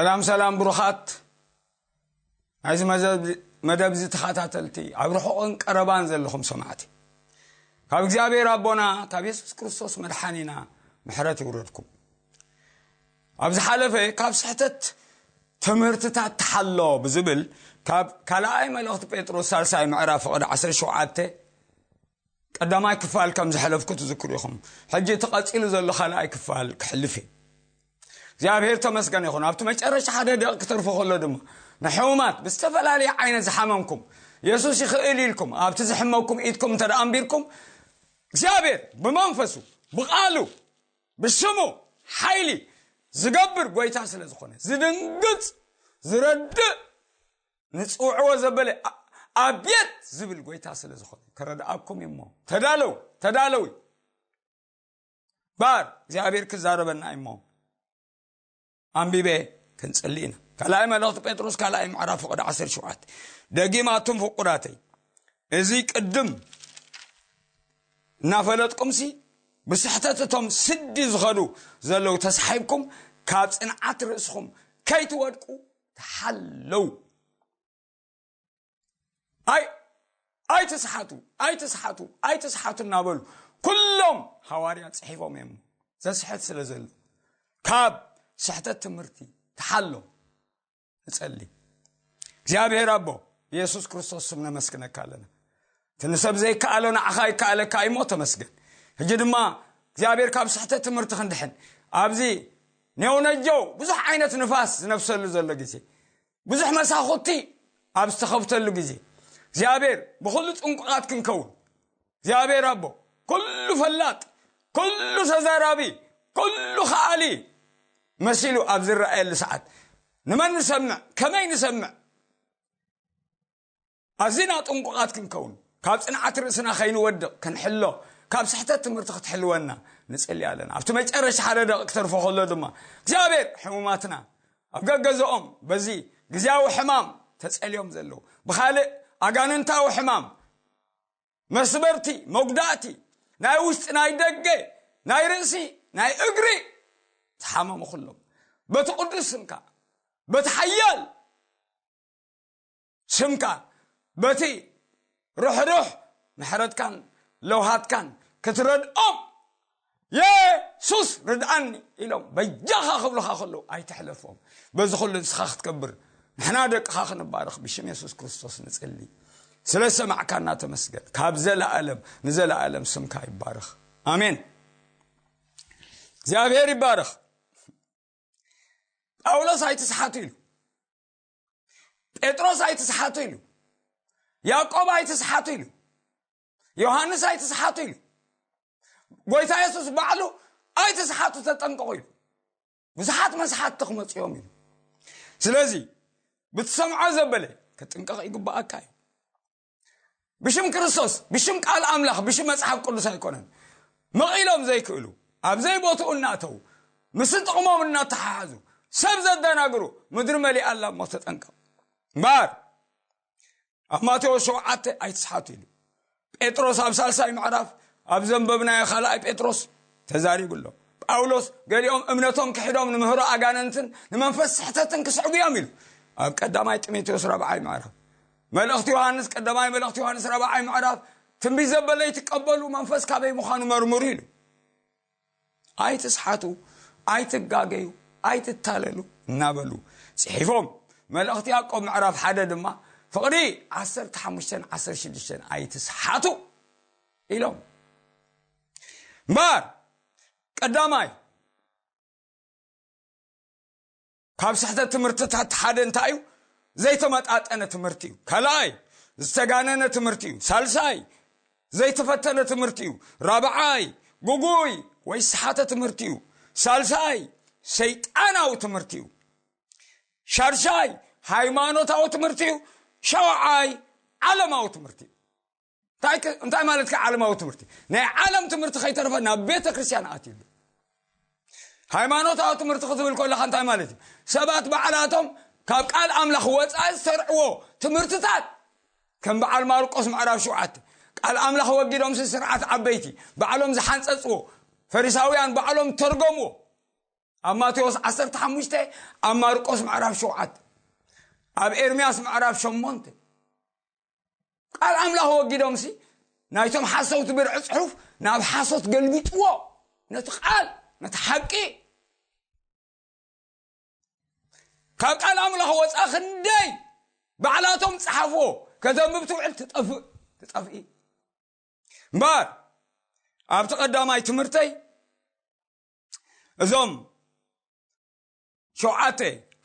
ሰላም ሰላም ብሩኻት ናይዚ መደብ- መደብ እዚ ተኸታተልቲ፣ ኣብ ርሑቕን ቀረባን ዘለኹም ሰማዕቲ፣ ካብ እግዚኣብሔር ኣቦና ካብ የሱስ ክርስቶስ መድሓኒና ምሕረት ይውረድኩም። ኣብ ዝሓለፈ ካብ ስሕተት ትምህርትታት ተሓሎ ብዝብል ካብ ካልኣይ መልእኽቲ ጴጥሮስ ሳልሳይ ምዕራፍ ፍቕዲ ዓሰርተ ሸውዓተ ቀዳማይ ክፋል ከም ዝሕለፍኩ ትዝክሩ ኢኹም። ሕጂ እቲ ቀጺሉ ዘሎ ካልኣይ ክፋል ክሕልፍ እዩ። እግዚኣብሔር ተመስገን ይኹን። ኣብቲ መጨረሻ ሓደ ደቂ ክተርፎ ከሎ ድማ ንሕሙማት ብዝተፈላለየ ዓይነት ዝሓመምኩም የሱስ ይኽእል ኢልኩም ኣብቲ ዝሕመኩም ኢድኩም እንተ ደኣ ኣንቢርኩም እግዚኣብሔር ብመንፈሱ ብቓሉ ብስሙ ሓይሊ ዝገብር ጎይታ ስለ ዝኾነ ዝድንግጽ ዝረድእ ንጽውዕዎ ዘበለ ኣ- ኣቤት ዝብል ጎይታ ስለ ዝኾነ ከረድኣኩም እሞ ተዳለው ተዳለዊ ባር እግዚኣብሔር ክዛረበና እሞ ኣንቢበ ክንጽሊ ኢና። ካልኣይ መልእኽቲ ጴጥሮስ ካልኣይ ምዕራፍ ፍቕዲ ዓሰርተ ሸውዓተ ደጊማቱም ፍቁራተይ እዚ ቅድም እናፈለጥኩምሲ ብስሕተት እቶም ስዲ ዝኸዱ ዘለዉ ተሳሒብኩም ካብ ጽንዓት ርእስኹም ከይትወድቁ ተሓለው። ኣይ ኣይትስሓቱ ኣይትስሓቱ ኣይትስሓቱ እናበሉ ኩሎም ሃዋርያ ጽሒፎም እዮም። ዘስሕት ስለ ዘሎ ካብ ስሕተት ትምህርቲ ተሓሎ ንጸሊ። እግዚኣብሔር ኣቦ ብየሱስ ክርስቶስ ስም ነመስግነካ ኣለና። እቲ ንሰብ ዘይከኣሎ ንዓኻ ይከኣለካ እሞ ተመስገን። ሕጂ ድማ እግዚኣብሔር ካብ ስሕተት ትምህርቲ ክንድሕን ኣብዚ ኔውነጀው ብዙሕ ዓይነት ንፋስ ዝነፍሰሉ ዘሎ ግዜ ብዙሕ መሳኹቲ ኣብ ዝተኸፍተሉ ግዜ እግዚኣብሔር ብኹሉ ጥንቁቓት ክንከውን እግዚኣብሔር ኣቦ ኩሉ ፈላጥ ኩሉ ተዛራቢ ኩሉ ከኣሊ መሲሉ ኣብ ዝረኣየሉ ሰዓት ንመን ንሰምዕ ከመይ ንሰምዕ ኣዚና ጥንቁቓት ክንከውን ካብ ጽንዓት ርእስና ከይንወድቕ ክንሕሎ ካብ ስሕተት ትምህርቲ ክትሕልወና ንጽሊ ኣለና። ኣብቲ መጨረሻ ሓደ ደቂ ክተርፎ ከሎ ድማ እግዚኣብሔር ሕሙማትና ኣብ ገገዝኦም በዚ ግዜያዊ ሕማም ተጸልዮም ዘለዉ ብኻልእ ኣጋንንታዊ ሕማም መስበርቲ መጉዳእቲ ናይ ውሽጢ ናይ ደገ ናይ ርእሲ ናይ እግሪ ተሓመሙ ኩሎም በቲ ቅዱስ ስምካ በቲ ሓያል ስምካ በቲ ርሕሩሕ ምሕረትካን ለውሃትካን ክትረድኦም የሱስ ርድኣኒ ኢሎም በጃኻ ክብሉኻ ከለዉ ኣይትሕለፎም። በዚ ኩሉ ንስኻ ክትከብር ንሕና ደቅኻ ክንባረኽ ብሽም የሱስ ክርስቶስ ንጽሊ። ስለ ሰማዕካና ተመስገን። ካብ ዘለኣለም ንዘለኣለም ስምካ ይባረኽ። ኣሜን። እግዚኣብሔር ይባረኽ። ጳውሎስ ኣይትስሓቱ ኢሉ፣ ጴጥሮስ ኣይትስሓቱ ኢሉ፣ ያዕቆብ ኣይትስሓቱ ኢሉ፣ ዮሃንስ ኣይትስሓቱ ኢሉ፣ ጎይታ የሱስ ባዕሉ ኣይትስሓቱ ተጠንቀቑ ኢሉ። ብዙሓት መስሓትቲ ክመፁ እዮም ኢሉ። ስለዚ ብትሰምዖ ዘበለ ክጥንቀቕ ይግባኣካ እዩ። ብሽም ክርስቶስ ብሽም ቃል ኣምላኽ ብሽም መጽሓፍ ቅዱስ ኣይኮነን። መቒሎም ዘይክእሉ ኣብ ዘይቦትኡ እናእተዉ ምስ ጥቕሞም እናተሓሓዙ ሰብ ዘደናግሩ ምድሪ መሊኣ ኣላ እሞ ተጠንቀቕ እምበኣር ኣብ ማቴዎስ ሸውዓተ ኣይትስሓቱ ኢሉ። ጴጥሮስ ኣብ ሳልሳይ ምዕራፍ ኣብ ዘንበብናዮ ካልኣይ ጴጥሮስ ተዛሪቡ ኣሎ። ጳውሎስ ገሊኦም እምነቶም ክሕዶም ንምህሮ ኣጋንንትን ንመንፈስ ስሕተትን ክስዕቡ እዮም ኢሉ ኣብ ቀዳማይ ጢሞቴዎስ ራብዓይ ምዕራፍ። መልእኽቲ ዮሃንስ ቀዳማይ መልእኽቲ ዮሃንስ ራብዓይ ምዕራፍ ትንቢት ዘበለ ይትቀበሉ መንፈስ ካበይ ምዃኑ መርምሩ ኢሉ። ኣይትስሓቱ፣ ኣይትጋገዩ፣ ኣይትታለሉ እናበሉ ጽሒፎም። መልእኽቲ ያዕቆብ ምዕራፍ ሓደ ድማ ፍቕዲ ዓሰርተ ሓሙሽተ ዓሰርተ ሽዱሽተ ኣይትስሓቱ ኢሎም። እምበኣር ቀዳማይ ካብ ስሕተት ትምህርትታት ሓደ እንታይ እዩ? ዘይተመጣጠነ ትምህርቲ እዩ። ካልኣይ ዝተጋነነ ትምህርቲ እዩ። ሳልሳይ ዘይተፈተነ ትምህርቲ እዩ። ራብዓይ ጉጉይ ወይ ሰሓተ ትምህርቲ እዩ። ሳልሳይ ሰይጣናዊ ትምህርቲ እዩ። ሻድሻይ ሃይማኖታዊ ትምህርቲ እዩ። ሻውዓይ ዓለማዊ ትምህርቲ እዩ። እንታይ ክ- እንታይ ማለት ከ ዓለማዊ ትምህርቲ? ናይ ዓለም ትምህርቲ ከይተረፈ ናብ ቤተ ክርስቲያን ኣትዩ ኣሎ። ሃይማኖታዊ ትምህርቲ ክትብል ከለካ እንታይ ማለት እዩ? ሰባት ባዕላቶም ካብ ቃል ኣምላኽ ወፃኢ ዝተርዕዎ ትምህርትታት ከም በዓል ማርቆስ ምዕራፍ ሸውዓተ ቃል ኣምላኽ ወጊዶምሲ ስርዓት ዓበይቲ ባዕሎም ዝሓንፀፅዎ ፈሪሳውያን ባዕሎም ተርጎምዎ ኣብ ማቴዎስ ዓሰርተ ሓሙሽተ፣ ኣብ ማርቆስ ምዕራፍ ሸውዓተ፣ ኣብ ኤርምያስ ምዕራፍ ሸሞንተ። ቃል ኣምላኽ ወጊዶምሲ ናይቶም ሓሰውቲ ብርዒ ጽሑፍ ናብ ሓሶት ገልቢጥዎ። ነቲ ቃል፣ ነቲ ሓቂ ካብ ቃል ኣምላኽ ወፃ ክንደይ ባዕላቶም ጸሓፍዎ ከተንብብ ትውዕል ትጠፍእ ትጠፍኢ። እምበር ኣብቲ ቀዳማይ ትምህርተይ እዞም ሸውዓተ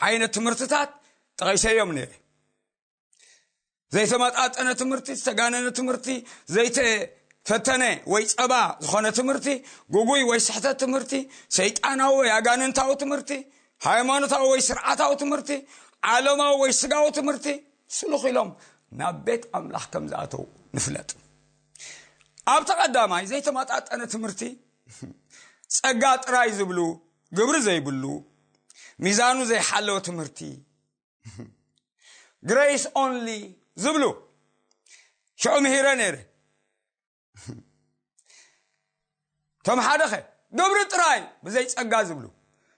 ዓይነት ትምህርትታት ጠቒሰዮም ነይረ። ዘይተመጣጠነ ትምህርቲ፣ ዝተጋነነ ትምህርቲ፣ ዘይተፈተነ ወይ ጸባ ዝኾነ ትምህርቲ፣ ጉጉይ ወይ ስሕተት ትምህርቲ፣ ሰይጣናዊ ወይ ኣጋንንታዊ ትምህርቲ፣ ሃይማኖታዊ ወይ ስርዓታዊ ትምህርቲ፣ ዓለማዊ ወይ ስጋዊ ትምህርቲ ስሉኽ ኢሎም ናብ ቤት ኣምላኽ ከም ዝኣተው ንፍለጥ። ኣብቲ ቀዳማይ ዘይተመጣጠነ ትምህርቲ፣ ጸጋ ጥራይ ዝብሉ፣ ግብሪ ዘይብሉ፣ ሚዛኑ ዘይሓለወ ትምህርቲ፣ ግሬስ ኦንሊ ዝብሉ ሽዑ ምሂረ ነይረ። እቶም ሓደኸ ግብሪ ጥራይ ብዘይ ጸጋ ዝብሉ፣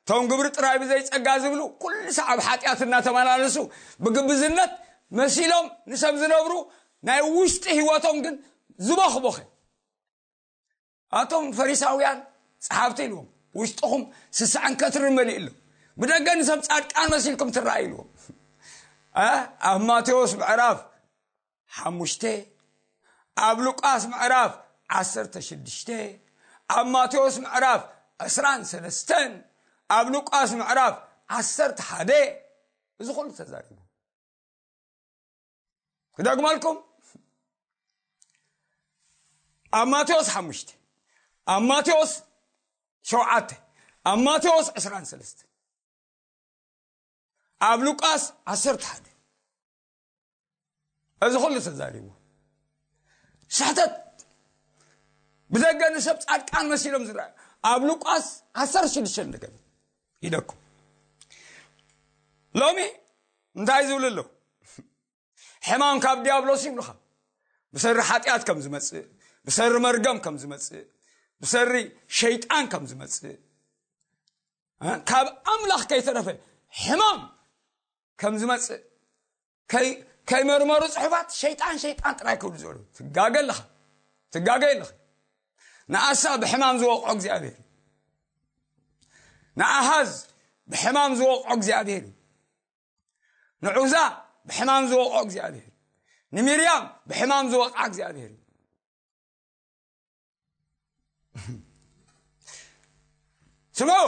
እቶም ግብሪ ጥራይ ብዘይ ጸጋ ዝብሉ ኩሉ ሰዓብ ሓጢኣት እናተመላለሱ ብግብዝነት መሲሎም ንሰብ ዝነብሩ፣ ናይ ውሽጢ ህይወቶም ግን ዝበኽቦኸ። ኣቶም ፈሪሳውያን ጸሓፍቲ ኢልዎም፣ ውሽጥኹም ስስዐን ከትርን መሊእ ኣሎ፣ ብደገ ንሰብ ጻድቃን መሲልኩም ትረኣዩ ኢልዎም። እ? ኣብ ማቴዎስ ምዕራፍ ሓሙሽተ፣ ኣብ ሉቃስ ምዕራፍ ዓሰርተ ሽዱሽተ፣ ኣብ ማቴዎስ ምዕራፍ ዕስራን ሰለስተን፣ ኣብ ሉቃስ ምዕራፍ ዓሰርተ ሓደ፣ እዚ ኩሉ ተዛሪቡ። ክደግመልኩም፣ ኣብ ማቴዎስ ሓሙሽተ፣ ኣብ ማቴዎስ ሸውዓተ፣ ኣብ ማቴዎስ ዕስራን ሰለስተ፣ ኣብ ሉቃስ ዓሰርተ ሓደ፣ እዚ ኩሉ ተዛሪቡ። ስሕተት ብደገ ንሰብ ጻድቃን መሲሎም ዝረኣዩ ኣብ ሉቃስ ዓሰርተ ሽዱሽተ እንደገና ኢደኩም። ሎሚ እንታይ ዝብሉ ኣለዉ? ሕማም ካብ ዲያብሎስ ይብሉኻ። ብሰሪ ሓጢኣት ከም ዝመጽእ፣ ብሰሪ መርገም ከም ዝመጽእ፣ ብሰሪ ሸይጣን ከም ዝመጽእ፣ እ? ካብ ኣምላኽ ከይተረፈ ሕማም ከም ዝመጽእ ከይ-፣ ከይመርመሩ ጽሑፋት ሸይጣን፣ ሸይጣን ጥራይ ክብሉ ዝውዕሉ። ትጋገ ኣለኻ፣ ትጋገ ኣለኻ። ንኣሳ ብሕማም ዝወቕዖ እግዚኣብሔር እዩ። ንኣሃዝ ብሕማም ዝወቕዖ እግዚኣብሔር እዩ። ንዑዛ ብሕማም ዝወቕዖ እግዚኣብሔር እዩ። ንሚርያም ብሕማም ዝወቕዓ እግዚኣብሔር እዩ። ስምዑ፣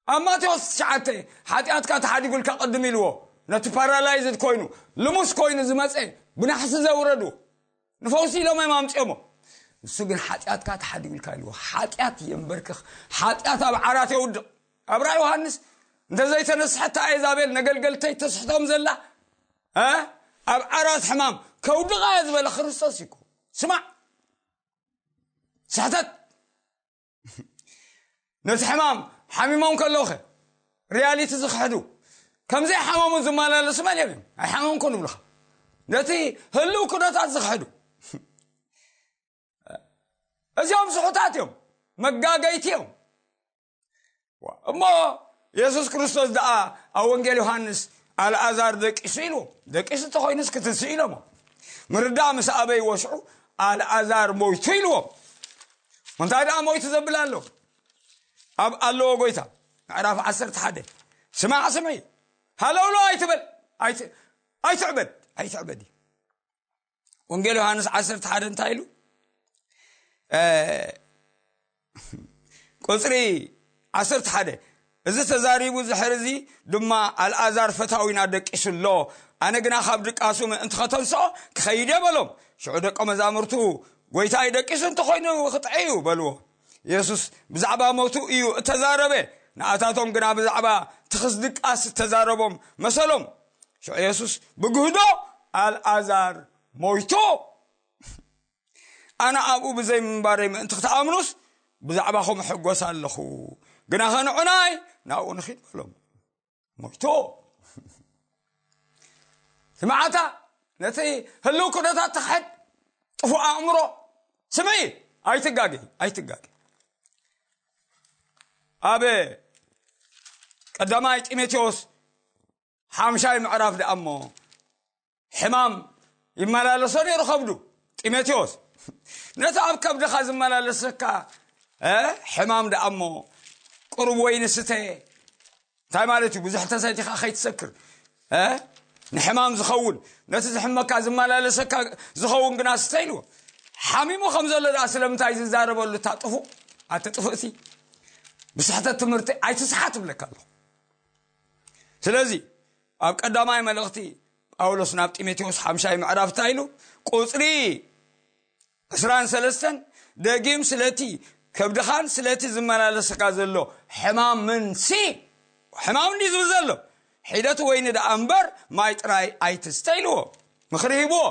ኣብ ማቴዎስ ትሽዓተ ሓጢኣትካ ተሓዲጉልካ ቅድም ኢልዎ፣ ነቲ ፓራላይዝድ ኮይኑ፣ ልሙስ ኮይኑ ዝመጸ ብናሕሲ ዘውረዱ ንፈውሲ ኢሎም እዮም ኣምጺኦሞ። ንሱ ግን ሓጢኣትካ ተሓዲጉልካ ኢልዎ። ሓጢኣት የንበርክኽ፣ ሓጢኣት ኣብ ዓራት የውድቕ። ኣብ ራእይ ዮሃንስ እንተዘይተነስሐት እታ ኤዛቤል ነገልገልተይ ተስሕቶም ዘላ፣ እ? ኣብ ዓራት ሕማም ከውድቓ እየ ዝበለ ክርስቶስ እዩ እኮ። ስማዕ፣ ስሕተት። ነቲ ሕማም ሓሚሞም ከለውኸ ሪያሊቲ ዝኽሕዱ፣ ከምዘይ ሓመሙ ዝመላለሱ መን እዮም? ኣይሓመምኩን ይብሉኻ። ነቲ ህልው ኩነታት ዝኽሕዱ፣ እዚኦም ስሑታት እዮም፣ መጋገይቲ እዮም። እሞ የሱስ ክርስቶስ ደኣ ኣብ ወንጌል ዮሃንስ ኣልኣዛር ደቂሱ ኢልዎም። ደቂሱ እንተኾይኑስ ክትንስእ ኢሎሞ። ምርዳእ ምስ ኣበይዎ ሽዑ ኣልኣዛር ሞይቱ ኢልዎም። እንታይ ደኣ ሞይቱ ዘብል ኣሎ? ኣብ ኣለዎ ጎይታ ምዕራፍ ዓሰርተ ሓደ፣ ስማዕ ስምዒ፣ ሃለውሎ ኣይትበል፣ ኣይት-፣ ኣይትዕበድ፣ ኣይትዕበዲ። ወንጌል ዮሃንስ ዓሰርተ ሓደ እንታይ ኢሉ? እ፣ ቁጽሪ ዓሰርተ ሓደ፣ እዚ ተዛሪቡ ዝሕር እዚ ድማ ኣልኣዛር ፈታዊና ደቂሱ ኣሎ፣ ኣነ ግና ካብ ድቃሱ ምእንቲ ከተንስኦ ክኸይድ እየ በሎም። ሽዑ ደቀ መዛሙርቱ፣ ጎይታይ፣ ደቂሱ እንተኾይኑ ክጥዒ እዩ በልዎ። የሱስ ብዛዕባ ሞቱ እዩ እተዛረበ፣ ንኣታቶም ግና ብዛዕባ ትኽስ ድቃስ እተዛረቦም መሰሎም። ሽዑ የሱስ ብግህዶ፣ ኣልኣዛር ሞይቱ፣ ኣነ ኣብኡ ብዘይ ምንባረይ ምእንቲ ክትኣምኑስ ብዛዕባኹም እሕጎስ ኣለኹ። ግናኸ ንዑናይ ናብኡ ንኺድ በሎም። ሞይቱ። ስምዓታ፣ ነቲ ህልው ኩነታት ትኽሕድ ጥፉእ ኣእምሮ ስምዒ። ኣይትጋገ፣ ኣይትጋገ። ኣብ ቀዳማይ ጢሞቴዎስ ሓምሻይ ምዕራፍ ደኣ እሞ ሕማም ይመላለሶ ነይሩ ከብዱ። ጢሞቴዎስ ነቲ ኣብ ከብድኻ ዝመላለሰካ እ፣ ሕማም ደኣ እሞ ቁሩብ ወይኒ ስተ። እንታይ ማለት እዩ? ብዙሕ ተሰቲኻ ከይትሰክር እ፣ ንሕማም ዝኸውን፣ ነቲ ዝሕመካ ዝመላለሰካ ዝኸውን ግና ስተ ኢልዎ። ሓሚሙ ከም ዘሎ ደኣ ስለምንታይ ዝዛረበሉ? እታ ጥፉእ ኣቲ ጥፍእቲ ብስሕተት ትምህርቲ ኣይትስሓት እብለካ ኣለኹ። ስለዚ ኣብ ቀዳማይ መልእኽቲ ጳውሎስ ናብ ጢሞቴዎስ ሓምሻይ ምዕራፍ እንታይ ኢሉ? ቁጽሪ ዕስራን ሰለስተን፣ ደጊም ስለቲ ከብድኻን ስለቲ ዝመላለሰካ ዘሎ ሕማም ምንሲ፣ ሕማም እንዲ ዝብል ዘሎ፣ ሒደት ወይኒ ደኣ እምበር ማይ ጥራይ ኣይትስተ ኢልዎ። ምኽሪ ሂብዎ።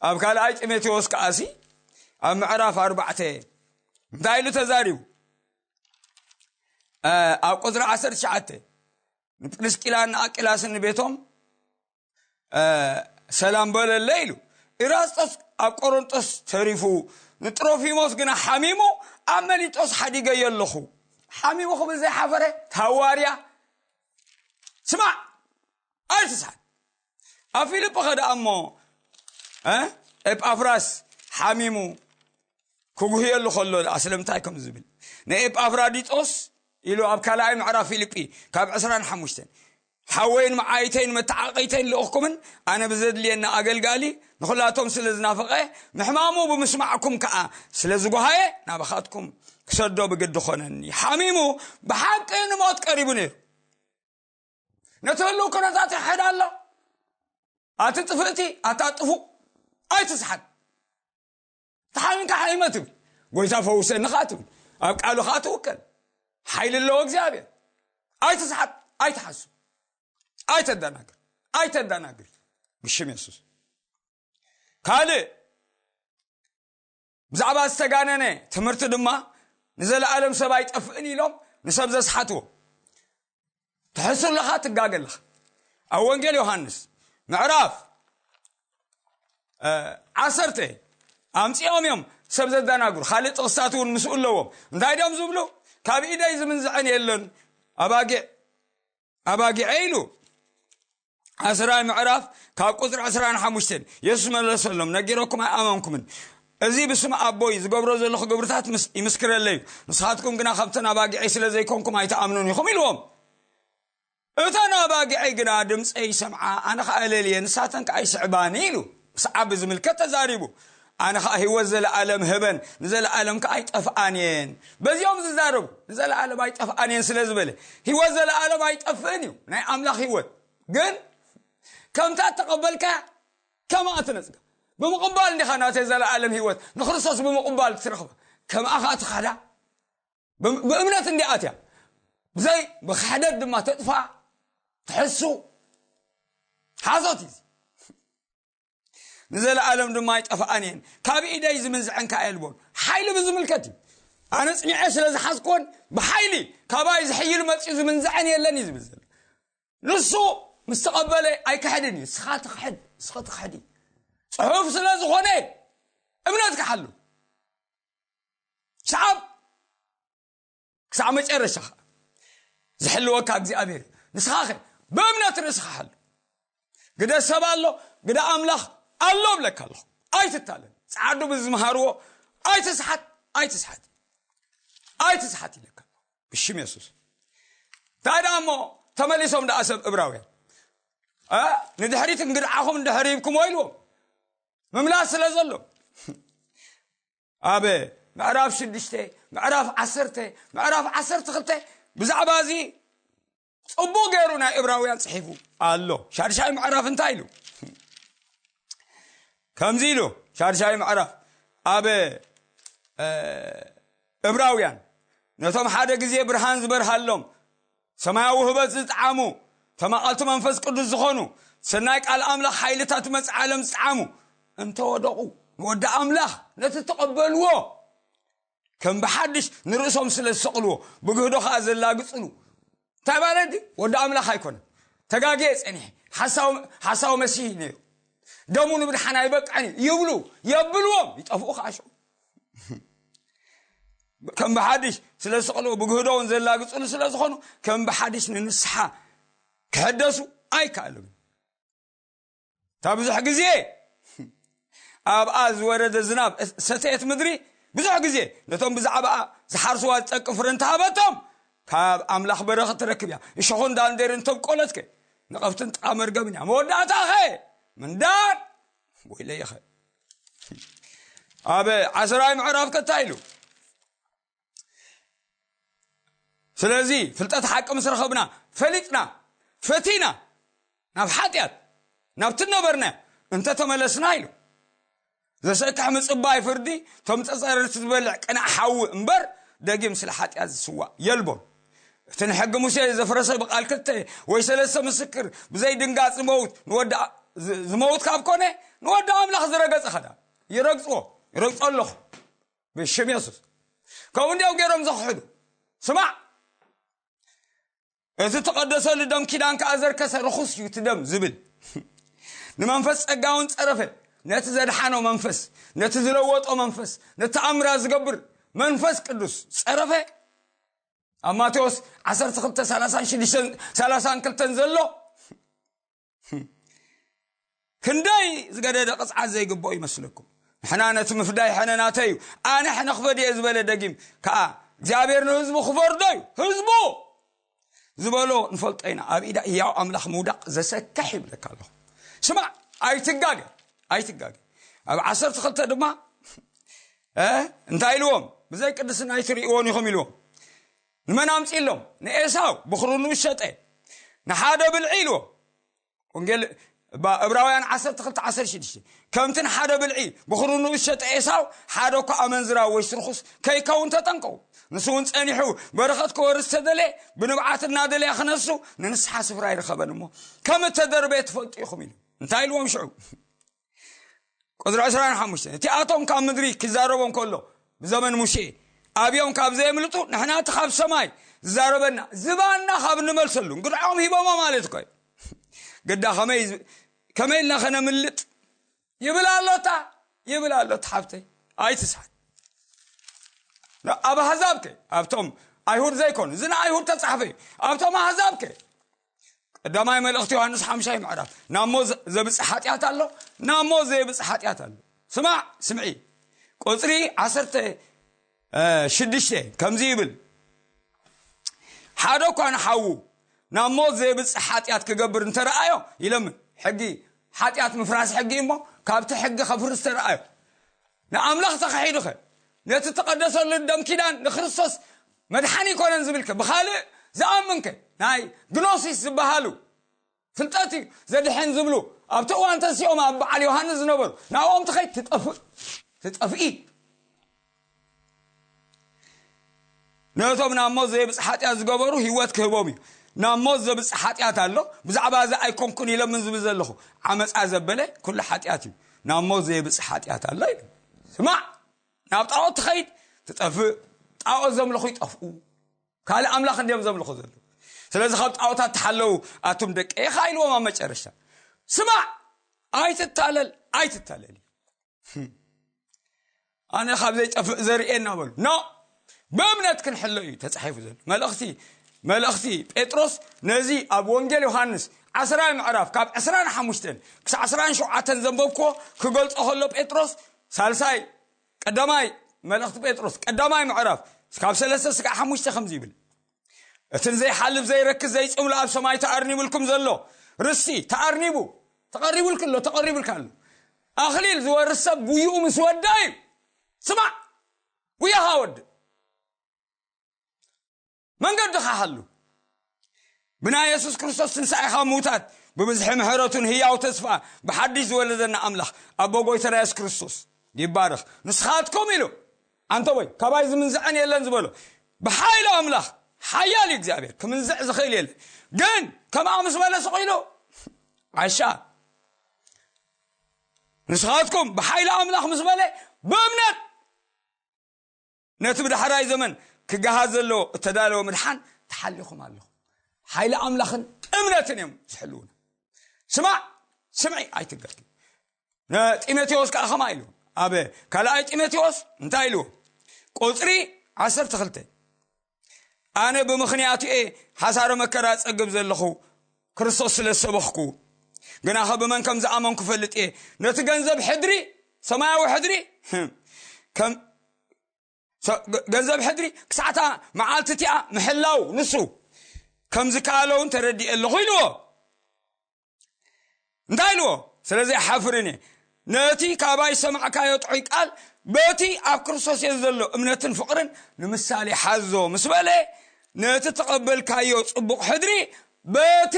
ኣብ ካልኣይ ጢሞቴዎስ ከኣሲ ኣብ ምዕራፍ ኣርባዕተ እንታይ ኢሉ ተዛሪቡ? እ፣ ኣብ ቁጽሪ ዓሰርተ ትሽዓተ፣ ንጵርስቂላን ንኣቂላስን ንቤቶም እ፣ ሰላም በለለ ኢሉ። ኢራስጦስ ኣብ ቆሮንጦስ ተሪፉ፣ ንጥሮፊሞስ ግና ሓሚሙ ኣብ መሊጦስ ሓዲገዮ ኣለኹ። ሓሚሙ ክብል ዘይሓፈረ ሃዋርያ። ስማዕ፣ ኣይትስሓት። ኣብ ፊልጶ ኸ ደኣ እሞ እ፣ ኤጳፍራስ ሓሚሙ ክጉህየሉ ከሎ ደኣ ስለምንታይ ከም ዝብል፣ ንኤጳፍራዲጦስ ኢሉ ኣብ ካልኣይ ምዕራፍ ፊልጲ ካብ ዕስራን ሓሙሽተን፣ ሓወይን መዓይተይን መተዓቐይተይን ልእኽኩምን፣ ኣነ ብዘድልየኒ ኣገልጋሊ ንኹላቶም ስለ ዝናፈቐ፣ ምሕማሙ ብምስማዕኩም ከኣ ስለ ዝጓሃየ፣ ናባኻትኩም ክሰዶ ብግዲ ኾነኒ። ሓሚሙ ብሓቂ ንሞት ቀሪቡ ነይሩ። ነቲ ህልው ኩነታት ይሕድ ኣሎ። ኣቲ ጥፍእቲ፣ ኣታ ጥፉእ፣ ኣይትስሓት። ተሓሚምካ ሓሚመ ትብል፣ ጎይታ ፈውሰኒ ከኣ ትብል፣ ኣብ ቃሉ ከኣ ትውከል። ሓይሊ ኣለዎ እግዚኣብሔር። ኣይትስሓት፣ ኣይትሓሱ፣ ኣይተደናግር፣ ኣይተደናግር። ብሽም የሱስ። ካልእ ብዛዕባ ዝተጋነነ ትምህርቲ ድማ ንዘለኣለም ሰብ ኣይጠፍእን ኢሎም ንሰብ ዘስሓትዎ። ትሕሱ ኣለኻ፣ ትጋገ ኣለኻ። ኣብ ወንጌል ዮሃንስ ምዕራፍ እ፣ ዓሰርተ ኣምጺኦም እዮም ሰብ ዘደናግሩ። ካልእ ጥቕስታት እውን ምስኡ ኣለዎም። እንታይ ድዮም ዝብሉ? ካብ ኢደይ ዝምንዝዐን የለን፣ ኣባጊዕ ኣባጊዐ ኢሉ። ዓስራይ ምዕራፍ ካብ ቁጽሪ ዕስራን ሓሙሽተን የሱስ መለሰሎም፣ ነጊረኩም ኣይኣመንኩምን። እዚ ብስም ኣቦይ ዝገብሮ ዘለኹ ግብርታት ምስ ይምስክረለይ እዩ። ንስኻትኩም ግና ከምተን ኣባጊዐይ ስለ ዘይኮንኩም ኣይትኣምኑን ኢኹም ኢልዎም። እተን ኣባጊዐይ ግና ድምፀይ ይሰምዓ፣ ኣነ ኸዓ እለልየን፣ ንሳተን ከኣ ይስዕባኒ ኢሉ። ምስ ዓቢ ዝምልከት ተዛሪቡ። ኣነ ኸዓ ህይወት ዘለኣለም ህበን፣ ንዘለኣለም ከኣ ኣይጠፍኣን እየን። በዚኦም ዝዛረቡ ንዘለኣለም ኣይጠፍኣን እየን ስለ ዝበለ፣ ህይወት ዘለኣለም ኣይጠፍእን እዩ። ናይ ኣምላኽ ህይወት ግን ከምታ እተቐበልካያ ከምኣ ትነጽጋ። ብምቕባል እንዲኻ ናተይ ዘለኣለም ህይወት ንክርስቶስ ብምቕባል ትረኽባ። ከምኣ ኸዓ ትኸዳ። ብ-፣ ብእምነት እንዲኣ እትያ። ብዘይ ብኽሕደት ድማ ተጥፋ፣ ትሕሱ። ሓሶት እዩ። ንዘለኣለም ድማ ኣይጠፍኣን እየን። ካብ ኢደይ ዝምንዝዐን ከኣ የልቦን። ሓይሊ ብዝምልከት እዩ። ኣነ ጽኒዐ ስለ ዝሓዝኮን ብሓይሊ ካባይ ዝሕይል መጺኡ ዝምንዝዐን የለን እዩ ዝብል ዘሎ። ንሱ ምስ ተቐበለ ኣይክሕድን እዩ። ንስኻ ትኽሕድ፣ ንስኻ ትኽሕዲ። ጽሑፍ ስለ ዝኾነ እምነት ክሓሉ። ሰዓብ ክሳዕ መጨረሻ ዝሕልወካ እግዚኣብሔር እዩ። ንስኻ ኸ ብእምነት ርእስኻ ሓሉ። ግደ ሰብ ኣሎ፣ ግደ ኣምላኽ ኣሎ እብለካ ኣለኹ። ኣይትታለል። ጻዓዱ ብዝምሃርዎ ኣይትስሓት፣ ኣይትስሓት፣ ኣይትስሓት ይብለካ ኣለኹ። ብሽም የሱስ። እንታይ ደኣ እሞ ተመሊሶም ደኣ ሰብ እብራውያን፣ እ፣ ንድሕሪት እንግድዓኹም እንድሕር ሂብኩምዎ ኢልዎም። ምምላስ ስለ ዘሎ። ኣብ ምዕራፍ ሽዱሽተ፣ ምዕራፍ ዓሰርተ፣ ምዕራፍ ዓሰርተ ክልተ ብዛዕባ እዚ ጽቡቕ ገይሩ ናይ እብራውያን ጽሒፉ ኣሎ። ሻድሻይ ምዕራፍ እንታይ ኢሉ? ከምዚ ኢሉ፣ ሻድሻይ ምዕራፍ ኣብ፣ እ፣ እብራውያን፣ ነቶም ሓደ ግዜ ብርሃን ዝበርሃሎም፣ ሰማያዊ ህበት ዝጠዓሙ፣ ተማቐልቲ መንፈስ ቅዱስ ዝኾኑ፣ ሰናይ ቃል ኣምላኽ ሓይልታት መጽዓ ዓለም ዝጠዓሙ እንተወደቑ፣ ንወዲ ኣምላኽ ነቲ እተቐበልዎ ከም ብሓድሽ ንርእሶም ስለ ዝሰቕልዎ፣ ብግህዶ ኸኣ ዘላግጽሉ። እንታይ ማለት እዩ? ወዲ ኣምላኽ ኣይኮነን። ተጋግየ ጸኒሐ። ሓሳዊ፣ ሓሳዊ መሲህ ነይሩ። ደሙ ንምድሓን ኣይበቅዕን እዩ ይብሉ፣ የብልዎም፣ ይጠፍኡ ኸኣ ሽዑ። ከም ብሓድሽ ስለ ዝስቕልዎ፣ ብግህዶ እውን ዘላግጽሉ ስለ ዝኾኑ፣ ከም ብሓድሽ ንንስሓ ክሕደሱ ኣይከኣሉን። እታ ብዙሕ ግዜ ኣብኣ ዝወረደ ዝናብ ሰተየት ምድሪ፣ ብዙሕ ግዜ ነቶም ብዛዕባኣ ዝሓርስዋ ዝጠቂ ፍረ እንተሃበቶም፣ ካብ ኣምላኽ በረኸት ትረክብ እያ። እሾኽን ዳንዴርን እንተብቆለትከ፣ ነቐፍትን ጥቓ መርገምን እያ። መወዳእታኸ ምንዳድ ወይለይኸ። ኣብ ዓሰራይ ምዕራፍ ከታይ ኢሉ። ስለዚ ፍልጠት ሓቂ ምስ ረኸብና፣ ፈሊጥና፣ ፈቲና፣ ናብ ሓጢኣት፣ ናብቲ ነበርና እንተተመለስና ኢሉ። ዘሰክሕ ምጽባይ ፍርዲ፣ እቶም ጸጸርቲ ዝበልዕ ቅናዕ ሓዊ እምበር፣ ደጊም ስለ ሓጢኣት ዝስዋእ የልቦን። እቲ ንሕጊ ሙሴ ዘፍረሰ ብቓል ክልተ ወይ ሰለስተ ምስክር ብዘይ ድንጋጽ ዝመውት፣ ንወዲ ኣ-፣ ዝ-፣ ዝመውት ካብ ኮነ፣ ንወዲ ኣምላኽ ዝረገጸ ኸዳ ይረግጽዎ፣ ይረግጾ ኣለኹ ብሽም የሱስ። ከምኡ እንዲኦም ገይሮም ዘኽሕዱ። ስማዕ፣ እቲ ተቐደሰሉ ደም ኪዳን ከኣ ዘርከሰ ርኹስ እዩ እቲ ደም ዝብል። ንመንፈስ ጸጋ እውን ጸረፈ። ነቲ ዘድሓኖ መንፈስ፣ ነቲ ዝለወጦ መንፈስ፣ ነቲ ኣምራ ዝገብር መንፈስ ቅዱስ ጸረፈ። ኣብ ማቴዎስ ዓሰርተ ክልተ ሰላሳን ሽዱሽተን ሰላሳን ክልተን ዘሎ ክንደይ ዝገደደ ቅጽዓት ዘይግብኦ ይመስለኩም? ንሕና ነቲ ምፍዳይ ሕነ ናተይ እዩ፣ ኣነ ሕነ ክፈድየ ዝበለ ደጊም ከኣ እግዚኣብሔር ንህዝቡ ክፈርዶ እዩ። ህዝቡ ዝበሎ ንፈልጦ ኢና። ኣብ ኢዳ ህያው ኣምላኽ ምውዳቕ ዘሰክሕ ይብለካ ኣለኹ። ስማዕ፣ ኣይትጋገ፣ ኣይትጋገ። ኣብ ዓሰርተ ክልተ ድማ፣ እ፣ እንታይ ኢልዎም? ብዘይ ቅድስና ኣይትርእይዎን ኢኹም ኢልዎም። ንመን ኣምጺእሎም? ንኤሳው ብኽሩ ንኡስ ሸጠ። ንሓደ ብልዒ ኢልዎም። ወንጌል ባ-፣ ዕብራውያን ዓሰርተ ክልተ ዓሰርተ ሽዱሽተ። ከምቲ ንሓደ ብልዒ ብኽሩ ንኡስ ሸጠ ኤሳው፣ ሓደ እኳ ኣመንዝራ ወይ ስርኹስ ከይከውን ተጠንቀቑ። ንሱ እውን ጸኒሑ በረኸት ክወርስ ተደልየ፣ ብንብዓት እናደለየ ክነሱ ንንስሓ ስፍራ ኣይረኸበን እሞ፣ ከም እተደርበየ ትፈልጡ ኢኹም ኢሉ። እንታይ ኢልዎም ሽዑ? ቁጽሪ ዕስራን ሓሙሽተን። እቲኣቶም ካብ ምድሪ ክዛረቦም ከሎ፣ ብዘመን ሙሴ ኣብዮም ካብ ዘየምልጡ፣ ንሕና እቲ ካብ ሰማይ ዝዛረበና ዝባንና ካብ እንመልሰሉ፣ እንግድዖም ሂቦሞ ማለት እኮ እዩ። ግዳ ከመይ ዝ-፣ ከመይ ኢልና ከነምልጥ? ይብል ኣሎታ፣ ይብል ኣሎታ ሓብተይ። ኣይትስሓት። ኣብ ኣህዛብ ከ፣ ኣብቶም ኣይሁድ ዘይኮኑ፣ እዚ ንኣይሁድ ተጻሕፈ እዩ። ኣብቶም ኣህዛብ ከ፣ ቀዳማይ መልእኽቲ ዮሃንስ ሓምሻይ ምዕራፍ፣ ናብ ሞት ዘ-፣ ዘብጽሕ ሓጢኣት ኣሎ፣ ናብ ሞት ዘየብጽሕ ሓጢኣት ኣሎ። ስማዕ፣ ስምዒ። ቁጽሪ ዓሰርተ ሽዱሽተ ከምዚ ይብል፣ ሓደ እኳ ንሓዉ ናብ ሞት ዘየብጽሕ ሓጢኣት ክገብር እንተረኣዮ፣ ይለምን። ሕጊ፣ ሓጢኣት ምፍራስ ሕጊ እሞ፣ ካብቲ ሕጊ ከፍርስ ተረኣዮ። ንኣምላኽ ተኸሒዱኸ፣ ነቲ እተቐደሰሉ ደም ኪዳን ንክርስቶስ መድሓኒ ኣይኮነን ዝብልከ፣ ብኻልእ ዝኣምንከ፣ ናይ ግኖሲስ ዝበሃሉ ፍልጠት እዩ ዘድሕን ዝብሉ፣ ኣብቲ እዋን ተሲኦም ኣብ በዓል ዮሃንስ ዝነበሩ፣ ናብኦም ትኸይድ ትጠፍእ፣ ትጠፍኢ። ነቶም ናብ ሞት ዘየብጽሕ ሓጢኣት ዝገበሩ ህይወት ክህቦም እዩ። ናብ ሞት ዘብጽሕ ሓጢኣት ኣሎ። ብዛዕባ እዚ ኣይኮንኩን ኢለምን ዝብል ዘለኹ፣ ዓመጻ ዘበለ ኩሉ ሓጢኣት እዩ። ናብ ሞት ዘየብጽሕ ሓጢኣት ኣሎ ኢሉ። ስማዕ፣ ናብ ጣዖት ትኸይድ ትጠፍእ፣ ጣዖት ዘምልኹ ይጠፍኡ፣ ካልእ ኣምላኽ እንዲዮም ዘምልኹ ዘለዉ። ስለዚ ካብ ጣዖታት ተሓለዉ ኣቱም ደቀ ኢኻ ኢልዎም ኣብ መጨረሽታ። ስማዕ፣ ኣይትታለል፣ ኣይትታለል። ኣነ ካብ ዘይጠፍእ ዘርእየና በሉ። ኖ፣ ብእምነት ክንሕሎ እዩ ተጻሒፉ ዘሎ። መልእኽቲ፣ መልእኽቲ ጴጥሮስ ነዚ ኣብ ወንጌል ዮሃንስ ዓስራይ ምዕራፍ ካብ ዕስራን ሓሙሽተን ክሳብ ዕስራን ሸውዓተን ዘንበብክዎ ክገልጾ ከሎ ጴጥሮስ ሳልሳይ፣ ቀዳማይ መልእኽቲ ጴጥሮስ ቀዳማይ ምዕራፍ ካብ ሰለስተ ስጋዕ ሓሙሽተ ከምዚ ይብል፣ እቲ ዘይሓልፍ ዘይረክስ ዘይጽምሉ ኣብ ሰማይ ተኣርኒቡልኩም ዘሎ ርስቲ ተኣርኒቡ፣ ተቐሪቡልክ ኣሎ፣ ተቐሪቡልካ ኣሎ። ኣኽሊል ዝወርስ ሰብ ጉይኡ ምስ ወዳ እዩ። ስማዕ፣ ጉያኻ ወድእ። መንገድኻ ሓሉ። ብናይ የሱስ ክርስቶስ ትንሳኤ ካብ ምዉታት፣ ብብዝሒ ምሕረቱን ህያው ተስፋ ብሓድሽ ዝወለደና ኣምላኽ፣ ኣቦ ጎይታና የሱስ ክርስቶስ ይባረኽ። ንስኻትኩም ኢሉ፣ ኣንተ ወይ፣ ካባይ ዝምንዝዐን የለን ዝበሎ፣ ብሓይሊ ኣምላኽ፣ ሓያል እዩ እግዚኣብሔር፣ ክምንዝዕ ዝኽእል የለን። ግን ከምኣ ምስ በለ ስቕ ኢሉ፣ ዓሻ። ንስኻትኩም ብሓይሊ ኣምላኽ ምስ በለ፣ ብእምነት ነቲ ብዳሕራይ ዘመን ክገሃድ ዘሎ እተዳለወ ምድሓን ተሓሊኹም ኣለኹም። ሓይሊ ኣምላኽን እምነትን እዮም ዝሕልዉና። ስማዕ፣ ስምዒ፣ ኣይትጋጊ። ንጢሞቴዎስ ከኣ ከምኣ ኢሉ፣ ኣብ ካልኣይ ጢሞቴዎስ እንታይ ኢልዎ? ቁጽሪ ዓሰርተ ክልተ ኣነ ብምኽንያቱ እየ ሓሳረ መከራ ጸግብ ዘለኹ፣ ክርስቶስ ስለ ዝሰበኽኩ። ግናኸ ብመን ከም ዝኣመንኩ ፈልጥ እየ። ነቲ ገንዘብ ሕድሪ፣ ሰማያዊ ሕድሪ፣ ከም ሰ-፣ ገ-፣ ገንዘብ ሕድሪ ክሳዕታ መዓልቲ እቲኣ ምሕላው ንሱ ከም ዝከኣሎ እውን ተረዲኤ ኣለኹ ኢልዎ። እንታይ ኢልዎ? ስለዚ ኣይሓፍርን እየ። ነቲ ካባይ ዝሰማዕካዮ ጥዑይ ቃል በቲ ኣብ ክርስቶስ የሱ ዘሎ እምነትን ፍቕርን ንምሳሌ ሓዞ ምስ በለ፣ ነቲ ተቐበልካዮ ጽቡቕ ሕድሪ በቲ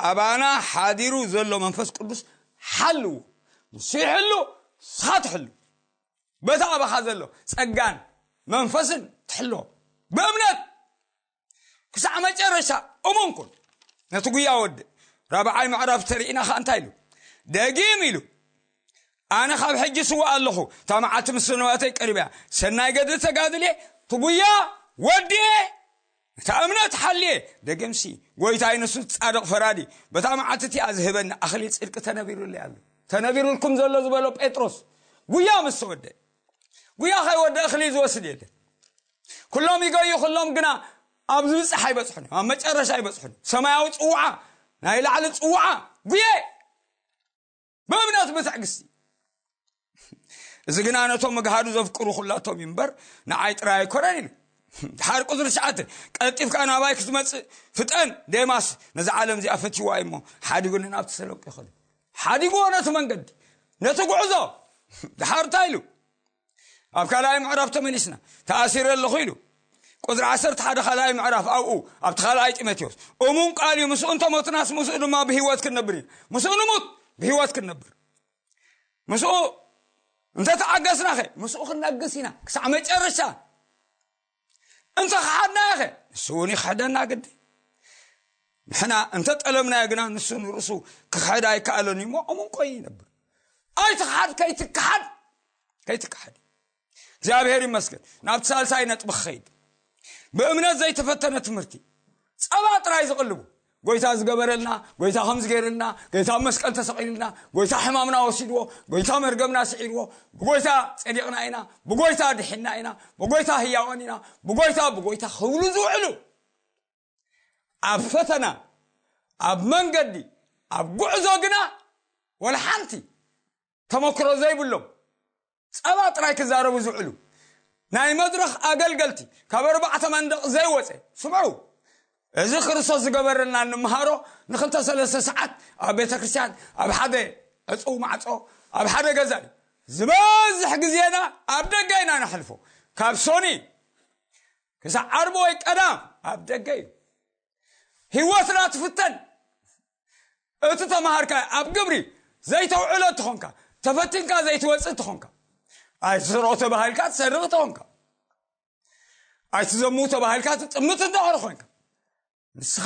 ኣባና ሓዲሩ ዘሎ መንፈስ ቅዱስ ሓልዎ። ንሱ ይሕሉ፣ ንስኻ ትሕሉ። በታ ኣባኻ ዘሎ ጸጋን መንፈስን ትሕሎ ብእምነት ክሳዕ መጨረሻ እሙን ኩን። ነቲ ጉያ ወድእ። ራብዓይ ምዕራፍ ተሪእና ኸዓ እንታይ ኢሉ? ደጊም ኢሉ፣ ኣነ ካብ ሕጂ ስዋእ ኣለኹ፣ እታ መዓልቲ ምስ ሰንበተይ ቀሪባ እያ። ሰናይ ገድሊ ተጋድልየ፣ እቲ ጉያ ወድየ፣ እታ እምነት ሓልየ። ደገምሲ፣ ጎይታይ ንሱ ጻድቕ ፈራዲ፣ በታ መዓልቲ እቲኣ ዝህበኒ ኣኽሊል ጽድቂ ተነቢሩለይ ኣሎ። ተነቢሩልኩም ዘሎ ዝበሎ ጴጥሮስ፣ ጉያ ምስ ተወደ፣ ጉያ ከይወደ እኽሊል ዝወስድ የለን። ኩሎም ይገዩ፣ ኩሎም ግና ኣብ ዝብጽሕ ኣይበጽሑን እዮም፣ ኣብ መጨረሻ ኣይበጽሑን እዮም። ሰማያዊ ጽውዓ፣ ናይ ላዕሊ ጽውዓ፣ ጉየ ብእምነት ብትዕግስቲ። እዚ ግና ነቶም ምግሃዱ ዘፍቅሩ ኩላቶም እዩ እምበር፣ ንዓይ ጥራይ ኣይኮነን ኢሉ። ድሓር ቁጽሪ ትሽዓተ፣ ቀልጢፍካ ናባይ ክትመጽእ ፍጠን፣ ዴማስ ነዛ ዓለም እዚኣ ፈትይዋ እዩ እሞ፣ ሓዲጉኒ ናብ ተሰሎንቄ ይኸዱ። ሓዲግዎ ነቲ መንገዲ፣ ነቲ ጉዕዞ። ድሓር እንታይ ኢሉ? ኣብ ካልኣይ ምዕራፍ ተመሊስና፣ ተኣሲረ ኣለኹ ኢሉ። ቁጽሪ ዓሰርተ ሓደ ካልኣይ ምዕራፍ ኣብኡ፣ ኣብቲ ካልኣይ ጢሞቴዎስ፣ እሙን ቃል እዩ፣ ምስኡ እንተ ሞትናስ ምስኡ ድማ ብህይወት ክንነብር ኢና። ምስኡ ንሙት፣ ብህይወት ክንነብር። ምስኡ እንተ ተዓገስናኸ? ምስኡ ክንነግስ ኢና፣ ክሳዕ መጨረሻ። እንተ ከሓድናዮኸ? ንሱ እውን ይኽሕደና ግዲ። ንሕና እንተ ጠለብናዮ ግና፣ ንሱ ንርእሱ ክኽሕድ ኣይከኣለን እዩ እሞ፣ እሙን ኮይኑ ይነብር። ኣይትኽሓድ፣ ከይትክሓድ፣ ከይትክሓድ። እግዚኣብሔር ይመስገን። ናብቲ ሳልሳይ ነጥቢ ክኸይድ። ብእምነት ዘይተፈተነ ትምህርቲ። ጸባ ጥራይ ዝቕልቡ። ጎይታ ዝገበረልና፣ ጎይታ ከምዚ ገይርልና፣ ጎይታ ኣብ መስቀል ተሰቒሉልና፣ ጎይታ ሕማምና ወሲድዎ፣ ጎይታ መርገምና ስዒርዎ፣ ብጎይታ ጸዲቕና ኢና፣ ብጎይታ ድሒንና ኢና፣ ብጎይታ ህያዋን ኢና፣ ብጎይታ፣ ብጎይታ ክብሉ ዝውዕሉ። ኣብ ፈተና፣ ኣብ መንገዲ፣ ኣብ ጉዕዞ ግና ወላ ሓንቲ ተመክሮ ዘይብሎም፣ ጸባ ጥራይ ክዛረቡ ዝውዕሉ ናይ መድረኽ ኣገልገልቲ፣ ካብ ኣርባዕተ መንደቕ ዘይወጸ። ስምዑ፣ እዚ ክርስቶስ ዝገበረልና እንምሃሮ ንኽልተ ሰለስተ ሰዓት ኣብ ቤተ ክርስቲያን፣ ኣብ ሓደ ዕጹው ማዕጾ፣ ኣብ ሓደ ገዛ እዩ። ዝበዝሕ ግዜና ኣብ ደገ ኢና ነሕልፎ። ካብ ሶኒ ክሳዕ ዓርቢ ወይ ቀዳም ኣብ ደገ እዩ። ህይወትና ትፍተን። እቲ ተምሃርካ ኣብ ግብሪ ዘይተውዕሎ እንተኾንካ፣ ተፈቲንካ ዘይትወጽእ እንተኾንካ፣ ኣይትስረቑ ተባሂልካ ትሰርቕ እንተኾንካ፣ ኣይትዘሙ ተባሂልካ ትጥምት እንተኾነ ኮይንካ፣ ንስኻ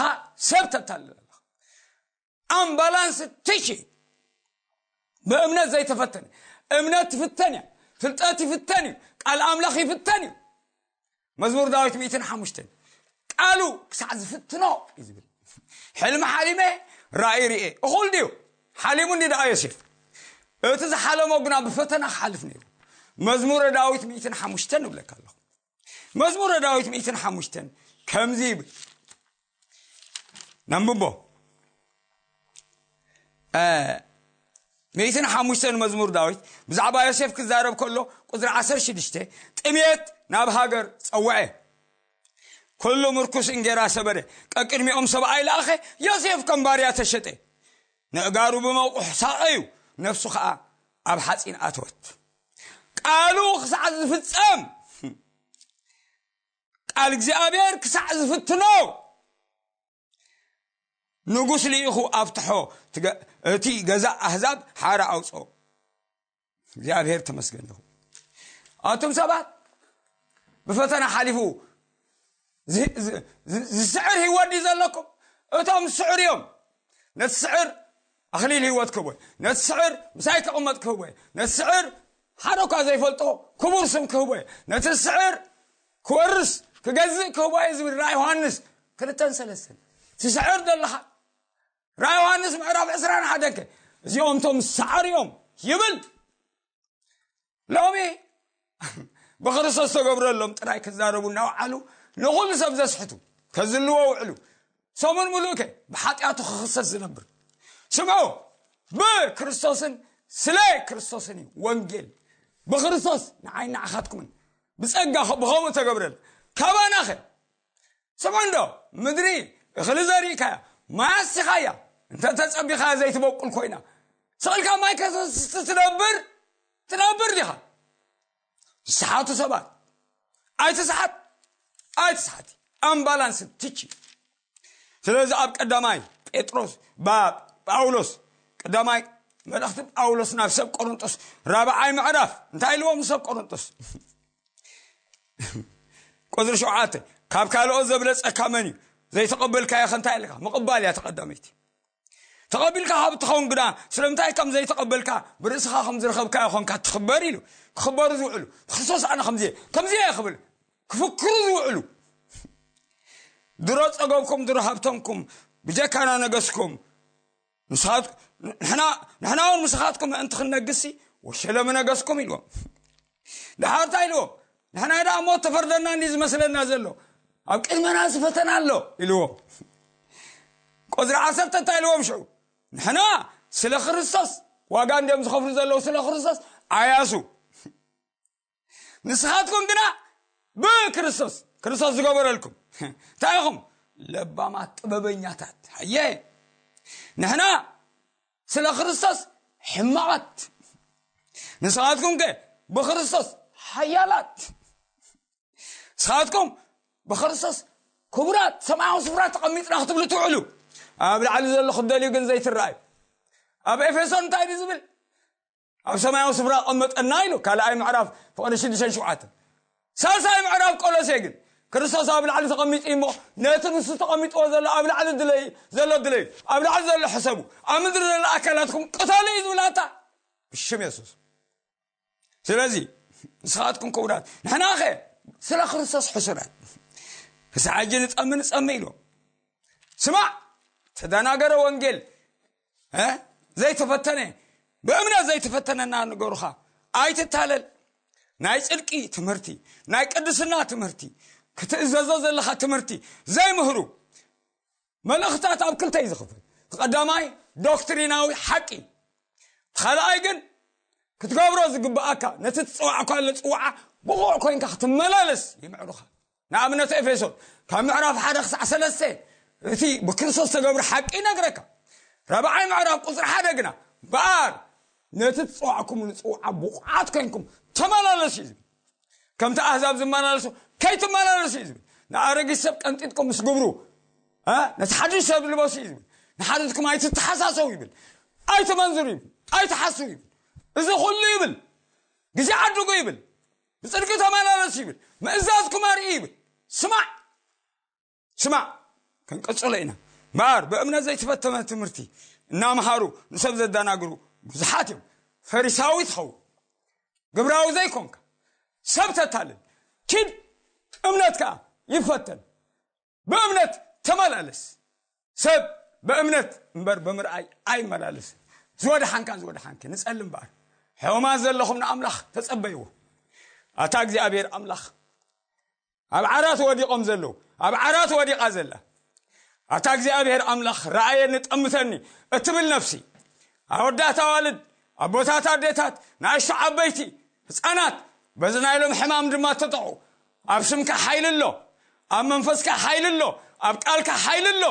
ሰብ ተታልል ኣለኻ። ኣምባላንስ ትሽ ብእምነት ዘይተፈተነ። እምነት ትፍተን እያ። ፍልጠት ይፍተን እዩ። ቃል ኣምላኽ ይፍተን እዩ። መዝሙር ዳዊት ሚእትን ሓሙሽተን፣ ቃሉ ክሳዕ ዝፍትኖ እዩ ዝብል። ሕልሚ ሓሊመ፣ ራእይ ርኤ። እኹል ድዩ? ሓሊሙ እንዲ ደኣ ዮሴፍ። እቲ ዝሓለሞ ግና ብፈተና ክሓልፍ ነይሩ። መዝሙረ ዳዊት ሚእትን ሓሙሽተን እብለካ ኣለኹ። መዝሙረ ዳዊት ሚእትን ሓሙሽተን ከምዚ ይብል። ነንብቦ። እ፣ ሚእትን ሓሙሽተን መዝሙር ዳዊት ብዛዕባ ዮሴፍ ክዛረብ ከሎ፣ ቁጽሪ ዓሰርተ ሽዱሽተ፣ ጥሜት ናብ ሃገር ጸውዐ፣ ኩሉ ምርኩስ እንጌራ ሰበረ፣ ቀቅድሚኦም ሰብኣይ ለኣኸ፣ ዮሴፍ ከም ባርያ ተሸጠ፣ ነእጋሩ ብመቑሕ ሳቐዩ፣ ነፍሱ ኸኣ ኣብ ሓጺን ኣተወት። ቃሉ ክሳዕ ዝፍጸም፣ ቃል እግዚኣብሔር ክሳዕ ዝፍትኖ፣ ንጉስ ልኢኹ ኣብትሖ፣ ትገ-፣ እቲ ገዛእ ኣህዛብ ሓራ ኣውፅኦ። እግዚኣብሔር ተመስገን ይኹን። ኣቱም ሰባት ብፈተና ሓሊፉ ዝ-፣ ዝ-፣ ዝ-፣ ዝስዕር ህይወት ድዩ ዘለኩም? እቶም ዝስዕር እዮም። ነቲ ስዕር ኣኽሊል ህይወት ክህቦ፣ ነቲ ስዕር ምሳይ ክቕመጥ ክህቦ፣ ነቲ ስዕር ሓደ እኳ ዘይፈልጦ ክቡር ስም ክህቦ፣ ነቲ ስዕር ክወርስ ክገዝእ ክህቦ እየ ዝብል ራእይ ዮሃንስ ክልተን ሰለስተን። ትስዕር ዘለኻ ራእይ ዮሃንስ ምዕራፍ ዕስራን ሓደን ከ እዚኦም እቶም ዝሰዓሩ እዮም ይብል። ሎሚ ብክርስቶስ ተገብረሎም ጥራይ ክዛረቡ እናውዓሉ ንኹሉ ሰብ ዘስሕቱ ከዝልዎ ውዕሉ። ሰሙን ሙሉእ ከ ብሓጢኣቱ ክኽሰስ ዝነብር። ስምዑ፣ ብክርስቶስን ስለ ክርስቶስን እዩ ወንጌል። ብክርስቶስ ንዓይ ንዓኻትኩምን ብጸጋ ብኸምኡ ተገብረል። ካባናኸ? ስምዑ እንዶ፣ ምድሪ እኽሊ ዘሪእካያ፣ ማይ ኣስቲኻያ፣ እንተ ተጸቢኻያ ዘይትበቁል ኮይና፣ ስቕልካ ማይ ከተስቲ ትነብር፣ ትነብር ዲኻ? ዝሰሓቱ ሰባት፣ ኣይትስሓት፣ ኣይትስሓቲ። ኣምባላንስ ትቺ። ስለዚ ኣብ ቀዳማይ ጴጥሮስ፣ ባ-፣ ጳውሎስ፣ ቀዳማይ መልእኽቲ ጳውሎስ ናብ ሰብ ቆሮንጦስ፣ ራብዓይ ምዕራፍ፣ እንታይ ኢልዎም ንሰብ ቆሮንጦስ? ቁጽሪ ሸውዓተ፣ ካብ ካልኦት ዘብለጸካ መን እዩ? ዘይተቐበልካዮ ከ እንታይ ኣለካ? ምቕባል እያ ተቐዳመይቲ። ተቐቢልካ ካብ እትኸውን ግና፣ ስለምንታይ ከም ዘይተቐበልካ ብርእስኻ ከም ዝረኸብካዮ ኾንካ ትኽበር ኢሉ። ክኽበሩ ዝውዕሉ፣ ብክርስቶስ ኣነ ከምዚ እየ፣ ከምዚ እየ ክብል ክፍክሩ ዝውዕሉ። ድሮ ጸገብኩም፣ ድሮ ሃብተምኩም፣ ብጀካና ነገስኩም። ንስኻት-፣ ንሕና፣ ንሕና እውን ምስኻትኩም ምእንቲ ክንነግስሲ ወሸለ ምነገስኩም ኢልዎም። ደሓር እንታይ ኢልዎም? ንሕና ደኣ ሞት ተፈርደና እንዲ ዝመስለና ዘሎ፣ ኣብ ቅድመና እዚ ፈተና ኣሎ ኢልዎም። ቁጽሪ ዓሰርተ እንታይ ኢልዎም ሽዑ? ንሕና ስለ ክርስቶስ ዋጋ እንዲዮም ዝኸፍሉ ዘለዉ፣ ስለ ክርስቶስ ዓያሱ። ንስኻትኩም ግና ብክርስቶስ፣ ክርስቶስ ዝገበረልኩም እንታይ ኢኹም? ለባማት ጥበበኛታት። ሃየ፣ ንሕና ስለ ክርስቶስ ሕማቓት፣ ንስኻትኩም ከ ብክርስቶስ ሓያላት። ንስኻትኩም ብክርስቶስ ክቡራት፣ ሰማያዊ ስፍራ ተቐሚጥና ክትብሉ ትውዕሉ። ኣብ ላዕሊ ዘሎ ክትደልዩ ግን ዘይትረኣዩ። ኣብ ኤፌሶን እንታይ እዩ ዝብል? ኣብ ሰማያዊ ስፍራ ቀመጠና ኢሉ፣ ካልኣይ ምዕራፍ ፍቕዲ ሽዱሽተን ሸውዓተን። ሳልሳይ ምዕራፍ ቆሎሴ ግን፣ ክርስቶስ ኣብ ላዕሊ ተቐሚጡ እዩ እሞ፣ ነቲ ንሱ ተቐሚጥዎ ዘሎ ኣብ ላዕሊ ድለዩ፣ ዘሎ ድለዩ፣ ኣብ ላዕሊ ዘሎ ሕሰቡ፣ ኣብ ምድሪ ዘሎ ኣካላትኩም ቅተሉ እዩ ዝብላታ። ብሽም የሱስ። ስለዚ ንስኻትኩም ክቡራት፣ ንሕናኸ ስለ ክርስቶስ ሕሱራት፣ ክሳዕ ሕጂ ንጸሚ፣ ንጸሚ ኢሉ። ስማዕ፣ ተደናገረ ወንጌል፣ እ? ዘይተፈተነ፣ ብእምነት ዘይተፈተነ እናነገሩኻ ኣይትታለል። ናይ ጽድቂ ትምህርቲ፣ ናይ ቅድስና ትምህርቲ፣ ክትእዘዞ ዘለኻ ትምህርቲ ዘይምህሩ መልእኽታት ኣብ ክልተ እዩ ዝኽፈል። እቲ ቀዳማይ ዶክትሪናዊ ሓቂ፣ እቲ ካልኣይ ግን ክትገብሮ ዝግብኣካ፣ ነቲ ትጽዋዕ እኳ ንጽዋዓ ብቑዕ ኮይንካ ክትመላለስ ይምዕሩኻ። ንኣብነት ኤፌሶን ካብ ምዕራፍ ሓደ ክሳዕ ሰለስተ እቲ ብክርስቶስ ተገብረ ሓቂ ይነግረካ። ራብዓይ ምዕራፍ ቁጽሪ ሓደ ግና፣ እምበኣር ነቲ ትጽዋዕኩም ንጽዋዓ ብቑዓት ኮይንኩም ተመላለሱ እዩ ዝብል። ከምቲ ኣህዛብ ዝመላለሱ ከይትመላለሱ እዩ ዝብል። ንኣረጊት ሰብ ቀንጢጥኩም ምስ ግብሩ፣ እ፣ ነቲ ሓድሽ ሰብ ልበሱ እዩ ዝብል። ንሓድስኩም ኣይትተሓሳሰቡ ይብል። ኣይትመንዝሩ ይብል። ኣይትሓስቡ ይብል። እዚ ኩሉ ይብል። ግዜ ዓድጉ ይብል። ብጽድቂ ተመላለሱ ይብል። ምእዛዝኩም ኣርኢ ይብል። ስማዕ፣ ስማዕ፣ ክንቅጽሎ ኢና። እምበኣር ብእምነት ዘይተፈተነ ትምህርቲ እናምሃሩ ንሰብ ዘደናግሩ ብዙሓት እዮም። ፈሪሳዊ ትኸውን፣ ግብራዊ ዘይኮንካ፣ ሰብ ተታልል፣ ኪድ፣ እምነት ከኣ ይፈተን። ብእምነት ተመላለስ። ሰብ ብእምነት እምበር ብምርኣይ ኣይመላለስን። ዝወድሓንካ፣ ዝወድሓንኪ ንጸሊ እምበኣር። ሕሙማት ዘለኹም ንኣምላኽ ተጸበይዎ። ኣታ እግዚኣብሔር ኣምላኽ፣ ኣብ ዓራት ወዲቖም ዘለዉ፣ ኣብ ዓራት ወዲቓ ዘላ፣ ኣታ እግዚኣብሔር ኣምላኽ፣ ረኣየኒ፣ ጠምተኒ እትብል ነፍሲ፣ ኣወዳት ኣዋልድ፣ ኣቦታት ኣዴታት፣ ንኣሽቱ ዓበይቲ፣ ህፃናት፣ በዚ ናይ ሎም ሕማም ድማ ተጠቑ። ኣብ ስምካ ሓይሊ ኣሎ፣ ኣብ መንፈስካ ሓይሊ ኣሎ፣ ኣብ ቃልካ ሓይሊ ኣሎ።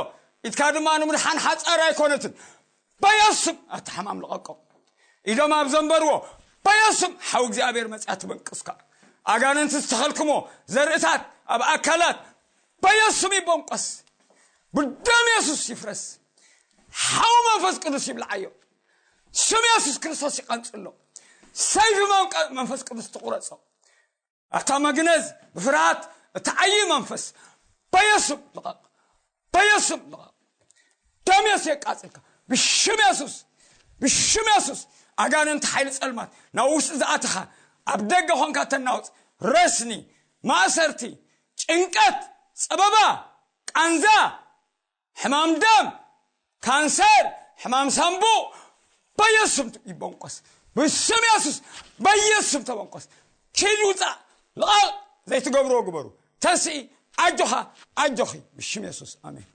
ኢድካ ድማ ንምድሓን ሓፃር ኣይኮነትን። በየሱስ ስም ኣታ ሕማም ልቐቆ። ኢዶም ኣብ ዘንበርዎ በየሱስ ስም ሓው እግዚኣብሔር መፅያ ትበንቅስካ። ኣጋንንቲ ዝተኸልክሞ ዘርእታት ኣብ ኣካላት በየሱስ ስም ይበንቆስ። ብደም የሱስ ይፍረስ። ሓው መንፈስ ቅዱስ ይብልዓዮ። ስም የሱስ ክርስቶስ ይቐንጽሎ። ሰይፊ መንቀ-፣ መንፈስ ቅዱስ ትቑረጾ። ኣታ መግነዝ ብፍርሃት እትዓዪ መንፈስ በየሱስ ስም ልቐቕ። በየሱስ ስም ልቐቕ። ደም የሱስ የቃጽልካ። ብሽም የሱስ፣ ብሽም የሱስ ኣጋንንቲ ሓይሊ ጸልማት ናብ ውሽጢ ዝኣተኻ ኣብ ደገ ኾንካ ተናውጽ። ረስኒ፣ ማእሰርቲ፣ ጭንቀት፣ ጸበባ፣ ቃንዛ፣ ሕማም ደም፣ ካንሰር፣ ሕማም ሳምቡእ በየሱስ ስም ይበንቆስ። ብስም የሱስ በየሱስ ስም ተበንቆስ። ኪድ ውጻእ። ልቓቕ ዘይትገብርዎ ግበሩ። ተንስኢ፣ ኣጆኻ፣ ኣጆኺ፣ ብሽም የሱስ፣ ኣሜን።